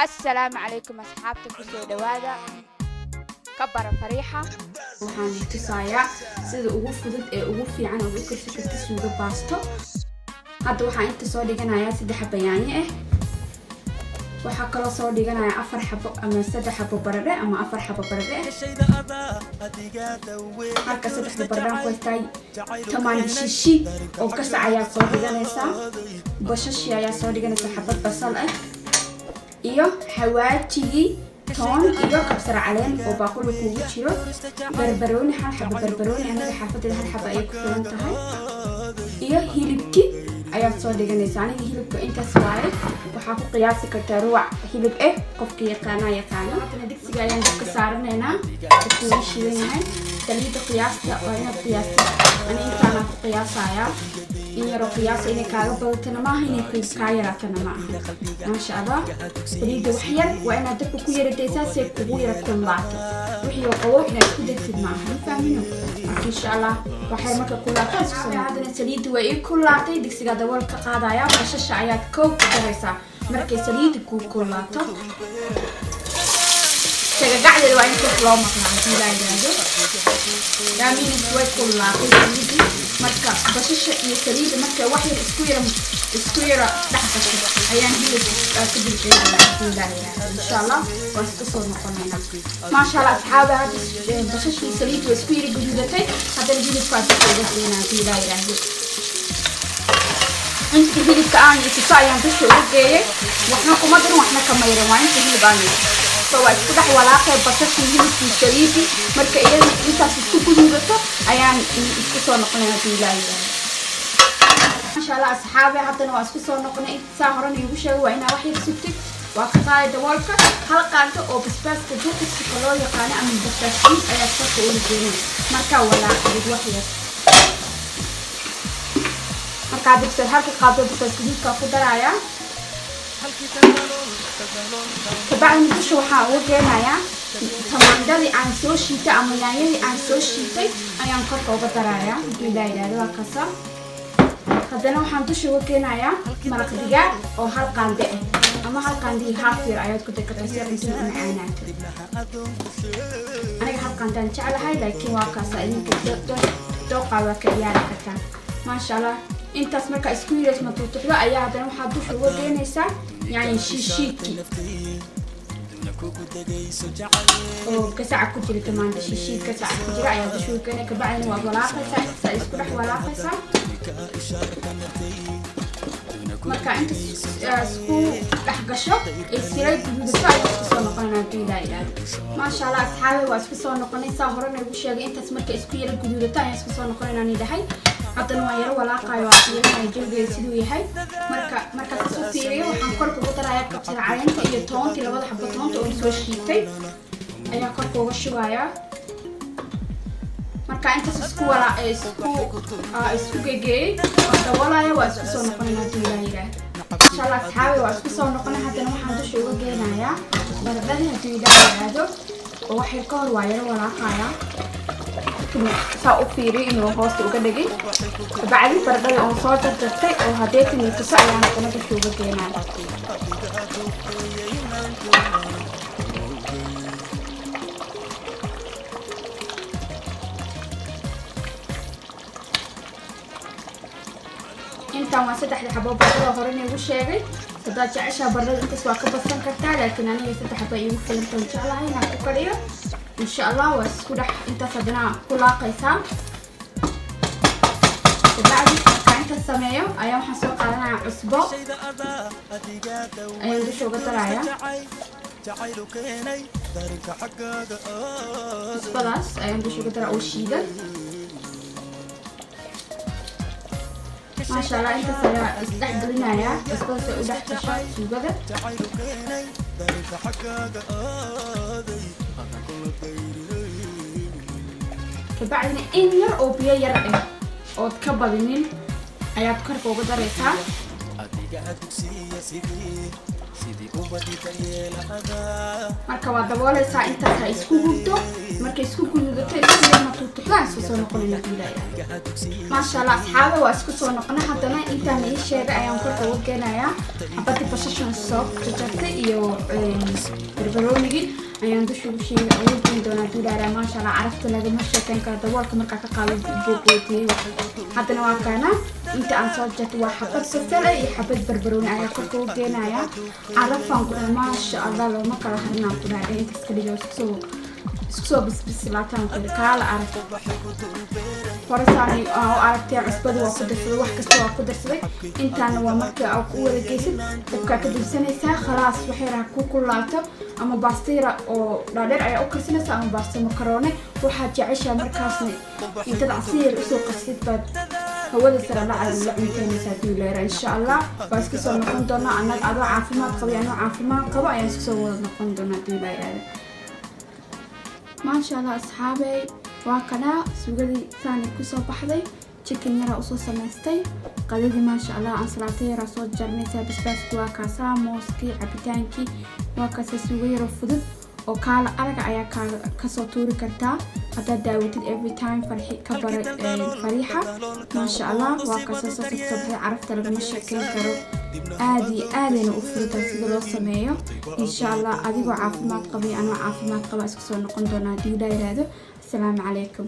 Assalaamu calaykum asxaabta, kusoo dhawaada Ka Baro Fariixa. Waxaan tusayaa sida ugu fudud ee ugu fiican ood u karsan karta suugo baasto. Hadda waxaan inta soo dhiganayaa saddex xabo yaanyo ah. Waxaa kaloo soo dhiganayaa afar xabo ama saddex xabo baradhe ama afar xabo baradhe ah. Halka saddexda baradhaan ku haystaa, tamaandho shiishiid oo gasac ayaa soo dhiganaysaa, bashashi ayaa soo dhiganaysaa, xabad basal ah iyo xawaajigii, toon iyo kabsar caleen oo baaquli kuugu jiro, barbarooni, hal xabo barbarooni, anaga xaafadeeda hal xabo ayay ku filan tahay, iyo hilibki ayaad soo dhiganaysaa. Aniga hilibka intaas waaye. Waxaa ku qiyaasi kartaa ruwac hilib eh, qofka yaqaanaa yaqaano. Haddana digsiga ayaan dabka saaranaynaa. Dabka wuu shidan yahay. Saliidda qiyaasta waa inaad qiyaastid. Ani intaanaan ku qiyaasayaa, in yaroo qiyaasa. Inay kaaga badatana maaha, inay kaa yaraatana ma aha. Maasha Allah, saliidda wax yar waa inaad dabka ku yaradaysaa si ay kugu yara kululaato. Wixii oo qabow inaad isku degtid maaha, ma fahmino? Marka insha Allah waxay marka kululaato isku soo. Haddana saliidda waa ii kululaatay, digsiga dabool ka qaadaya. Bashasha ayaad kow ku daraysaa markay saliidda kuu kululaato. Tagagacdeeda waa in kor loo maqlaa haddii laa yidhaahdo. Daaminis way kululaatay saliidii. Marka bashasha iyo saliidda markay wax yar isku yara dhex gasho ayaan hilibka ku dulgeynaya haddii laa yidhaahdo. Insha Allah waan isku soo noqonaynaa. Maasha Allah asxaabi, hadda bashashii iyo saliidda waa isku yara guduudatay. Haddana hilibkaa dusha uga geynaa haddii laa yidhaahdo. Inta hilibka aan tuso ayaan dusha uga geeyay. Waxna kuma darin, waxna ka mayran, waa inta hilib aan. So waa isku dhex walaaqay basashii, hilibkii, saliidii. Marka iyada intaas isku guduudato ayaan isku soo noqonay haddii ilaa yidhaahdo. Maasha Allah asxaabi, haddana waa isku soo noqonay. Saa horena iigu sheegay, waa inaa wax yar sugtid. Waa ka qaaday daboolka. Hal qaado oo basbaaska duqsiga loo yaqaano ama basbaas ciid ayaad korka uga geenay. Markaa walaaqdid wax yar, markaa dibsad halka qaado basbaas gaduudka ku darayaa. Kabacdina dusha waxaa uga geenayaa tamaandhadii aan soo shiitay ama yaanyadii aan soo shiitay ayaan korka uga darayaa haddii ilaa yidhahdo. Waa kasa. Haddana waxaan dusha uga keenayaa maraq digaag oo hal qaande ah ama hal qaande iyo half yar ayaad ku dari kartaa si cuntada u macaanaato. Aniga hal qaandaan jeclahay, laakiin waa kaasa, idinka dooqaa waa ka ciyaari kartaa. Maasha Allah, intaas markaa isku yirays matuutuxdo ayaa haddana waxaad dusha uga keenaysaa yaanyo shiishiidkii oo gasaca ku jira. Tamaandho shiishiid gasaca ku jira ayaa dusha uga keenay. Kabacdina waad walaaqaysaa, intaas isku dhex walaaqaysaa. Marka inta isku dhex gasho ay siray guduudato ayaa isku soo noqonayna haddii ilaa yidhaahdo. Maasha Allah asxaabi, waa isku soo noqonay. Saa horena igu sheegay, intaas marka isku yara guduudato ayaan isku soo noqonaynaan idhahay. Haddana waan yaro walaaqayo, waa fiirinaya jawigeeda siduu yahay. Marka markaas isu fiiriyo, waxaan korka ugu darayaa kabsar caleenta iyo toontii, labada xabo toonta oo soo shiitay ayaa korka uga shubayaa. Marka intaas isku walaa isku gegeeyey, waan daboolaya. Waa isku soo noqonayna haddii ilaa yidhaahdo. Insha Allah asxaabi, waa isku soo noqonay. Haddana waxaan dusha uga geenayaa baradhadii haddii ilaa yidhaahdo, oo wax yar ka hor waa yaro walaaqayaa, saa u fiiriyo inuu hoosta uga dhegay. Kabacdi baradhadii oon soo jarjartay oo hadeetan iyo tuso ayaan haddana dusha uga geenaya. Intaan waa saddexda xabo baradhada hore igu sheegay. Haddaad jeceshaa baradhada intaas waa ka badsan kartaa, laakiin aniga saddex xabo iigu filantoon jeclahay inaan ku kariyo. Insha Allah waa isku dhex intaas haddana ku laaqaysaa. Kabacdi markaa intaas sameeyo ayaa waxaan soo qaadanaya cusbo ayaan dusha uga darayaa. Cusbadaas ayaan dusha uga daraa oo shiidan. Maasha Allah, intaas ayaa isdhex gelinayaa cusbada si ay u dhex gasho suugada. Kabacdina in yar oo biyo yar ah ood ka badinin ayaad korka uga daraysaa. Marka waa dabooleysaa, intaas ha isku gubto. Markay isku gududato, isku yarna tuutuxdaan, isku soo noqonayna guulaya. Maasha Allah, asxaabe, waa isku soo noqona. Haddana intaan ii sheegay ayaan korka uga keenayaa. Xabadii basashan soo jarjartay iyo barbaroonigii ayaan dusha ugu sheegay ugu geyn doonaa duulaara. Maasha Allah, carafta lagama sheekeyn karo. Daboolka markaa ka qaado bogootiyey. Haddana waa kana inta aan soo jartay, waa xabad basal iyo xabad barbarooni ayaa korka ugu geenayaa. Carafaan ku dhahay, maasha Allah, looma kala harinaan ku dhahay. Intaas ka dhigo, isku soo bisbislaataan ku kaala arag. Horasaan u aragtay, cusbada waa ku darsaday, wax kasta waa ku darsaday. Intaana waa markii aa ku wada geysid, dabkaa ka dibsanaysaa. Khalaas, waxay raha ku kulaato, ama baastayra oo dhaadheer ayaa u karsanaysaa ama baasta makaroone waxaad jeceshaa. Markaasna intaad casiir usoo qasid baad hawada sare la cunteynaysaa duuleera. Insha Allah waa iska soo noqon doonaa annaga, adoo caafimaad qaba iyo anoo caafimaad qabo ayaan iska soo wada noqon doonaa duuleeraada. Maasha Allah, asxaabey, waa kanaa suugadii saani kusoo baxday. Chicken yaraa usoo samaystay qadadii. Maasha Allah, ansalaato yaraa soo jarnaysaa, basbaaskii waa kaasaa, mooskii, cabitaankii waa kaasaa. Suugo yaroo fudud oo kaala araga ayaa kasoo tuuri kartaa haddaad daawatid every time Farxi ka bara Fariixa. Maasha Allah, waa kaasoo saasa kusoo baxay. Carafta lagama sheekeyn karo, aad iyo aadayna u fududahay sida loo sameeyo. Insha Allah, adigoo caafimaad qabay, anoo caafimaad qaba, isku soo noqon doonaa haddii Ilaa yiraahdo. Asalaamu calaykum.